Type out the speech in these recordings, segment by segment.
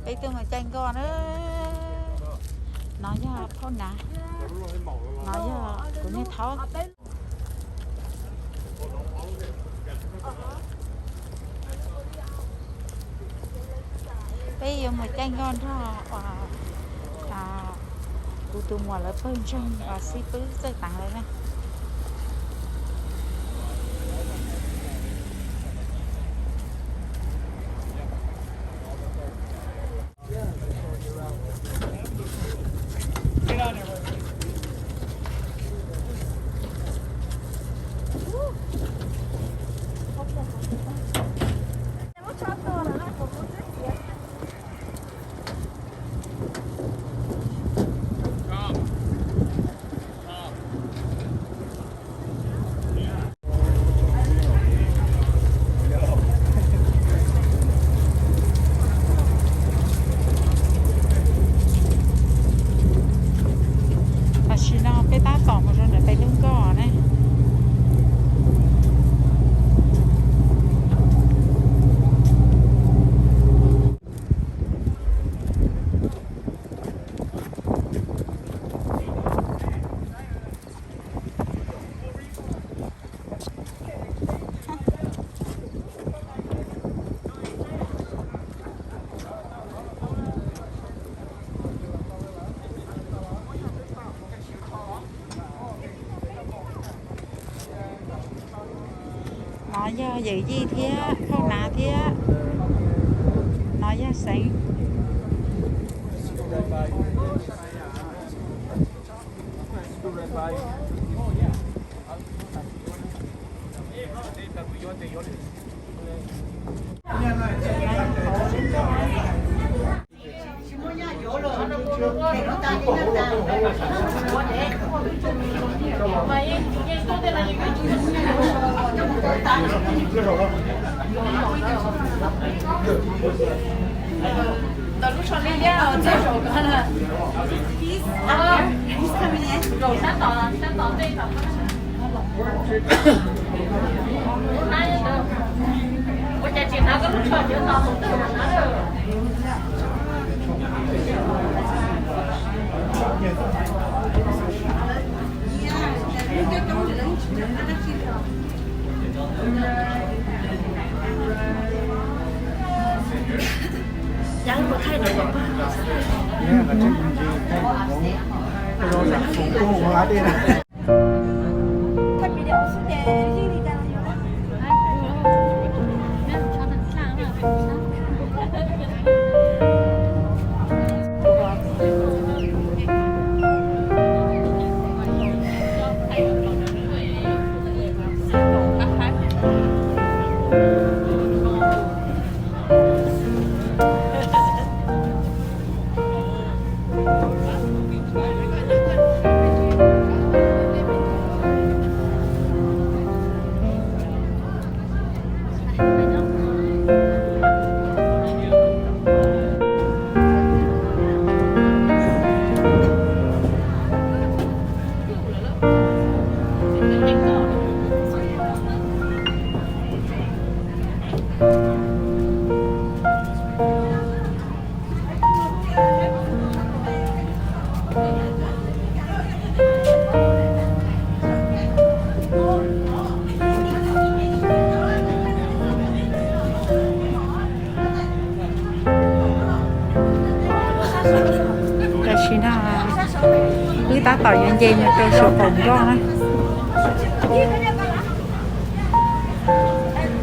Peb tuaj mus caij nkoj na. No yog phauj Nav, no yog kuv niag thaub. Peb yuav mus caij nkoj nrog kuv tus muam lawv pawg ntseeg uas xib pwb txawj teev lawv na. Tam sim no peb tab tom mus rau ntawm pem lub nkoj ne. No yog yawm yij thiab phauj Nav thiab. No yog Xeev. Ntawm lub tsho liab liab txawj zaum ko na. Zaum sab tod, sab tod ntej tod. Ua cas tsis hnav koj lub tsho cov no hauv tawg na. Tam sim no wb tab tom yuav nce mus rau saum qaum nkoj na.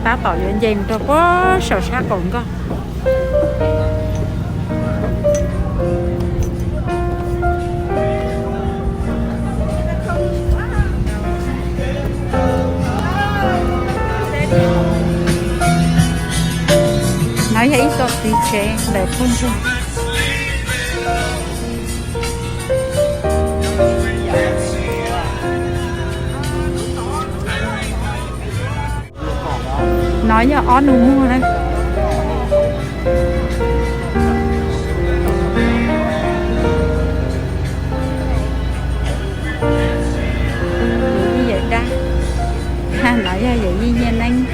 Tab tom yuav nce mus rau puag saum sab qaum nkoj. No yog ib txoj txiv tsev ntawm phooj ywg. No yog ob nus muag na. Yawm yij yawm dab, no yog yawm yij Nyiaj Neeb.